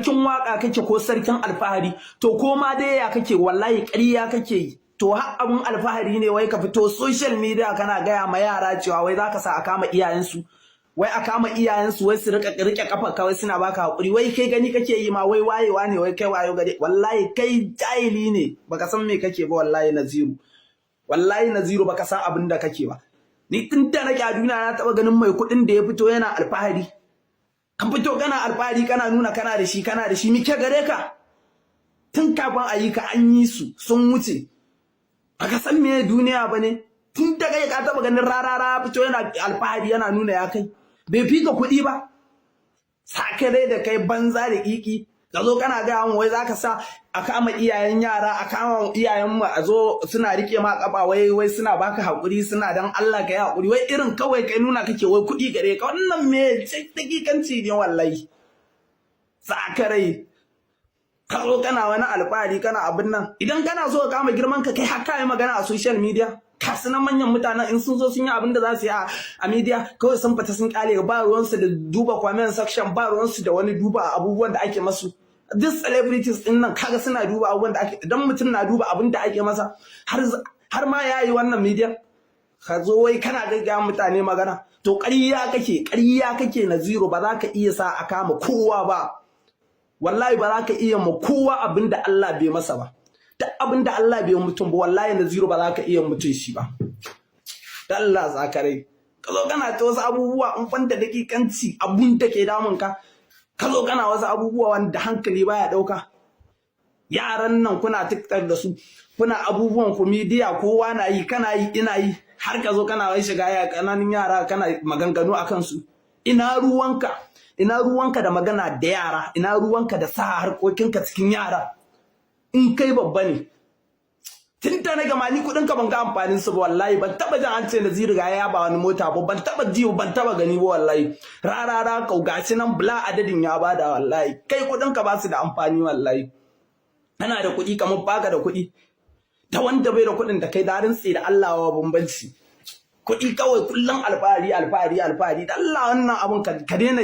Sarkin waka kake ko sarkin alfahari? To ko ma dai ya kake, wallahi ƙarya kake yi. To har abun alfahari ne wai ka fito social media kana gaya ma yara cewa wai zaka sa a kama iyayensu, wai a kama iyayensu, wai su rika rike kafa kawai suna baka hakuri. Wai kai gani kake yi ma wai wayewa ne, wai kai wayo gare? Wallahi kai jahili ne, baka san me kake ba. Wallahi Naziru, wallahi Naziru, baka san abin da kake ba. Ni tun da nake a duniya na taba ganin mai kuɗin da ya fito yana alfahari? Ka fito kana alfahari, kana nuna kana da shi, kana da shi. Mike gare ka? Tun kafin a yi ka an yi su sun wuce. Baka san me duniya ba ne. Tun da kai ka taba ganin Rarara fito yana alfahari, yana nuna ya kai? Bai fi ka kuɗi ba. Sakare da kai, banza da ƙiƙi. Ka zo kana gaya mu wai zaka sa a kama iyayen yara, a kama iyayen mu, a zo suna rike ma kafa, wai suna baka hakuri, suna dan Allah ka yi hakuri. Wai irin kawai kai nuna kake wai kuɗi gare ka. Wannan me dakikanci ne wallahi. Sakarai, ka zo kana wani alfahari, kana abin nan. Idan kana so ka kama girman ka, kai har ka yi magana a social media. Kasu nan manyan mutanen, in sun zo sun yi abin da za su yi a media, kawai sun fita sun kyale. Ba ruwansu da duba comment section, ba ruwansu da wani duba abubuwan da ake masu. Duk celebrities din nan kaga suna duba abubuwan da ake. Idan mutum na duba abin da ake masa, har ma yayi wannan media, ka zo wai kana gaggaya mutane magana. To ƙarya kake, ƙarya kake Naziru. Ba za ka iya sa a kama kowa ba. Wallahi ba za ka iya ma kowa abin da Allah bai masa ba. Duk abin da Allah bai mutum ba, wallahi Naziru, ba za ka iya mutum shi ba. Allah zakarai, ka zo kana ta wasu abubuwa in fanta dakikanci abun da ke damun ka. Ka zo kana wasu abubuwa wanda hankali baya dauka. Yaran nan kuna TikTok da su, kuna abubuwan ku media, kowa na yi, kana yi, ina yi, har ka zo kana wai shiga ya kananan yara kana maganganu akan su. Ina ruwanka? Ina ruwanka da magana da yara? Ina ruwanka da sa harkokinka cikin yara in kai babba ne? Tun da na gama ni kudin ka ban ga amfanin su ba. Wallahi ban taba jin an ce Naziru ga ya ba wani mota ba. Ban taba ji, ban taba gani ba wallahi. Rarara kau gashi nan bla adadin ya bada. Wallahi kai kudin ka ba su da amfani. Wallahi kana da kuɗi kamar baka da kuɗi. Ta wanda bai da kuɗin da kai da rintsi da Allah wa bambanci. Kuɗi kawai, kullum alfahari, alfahari, alfahari. Da Allah wannan abun ka daina.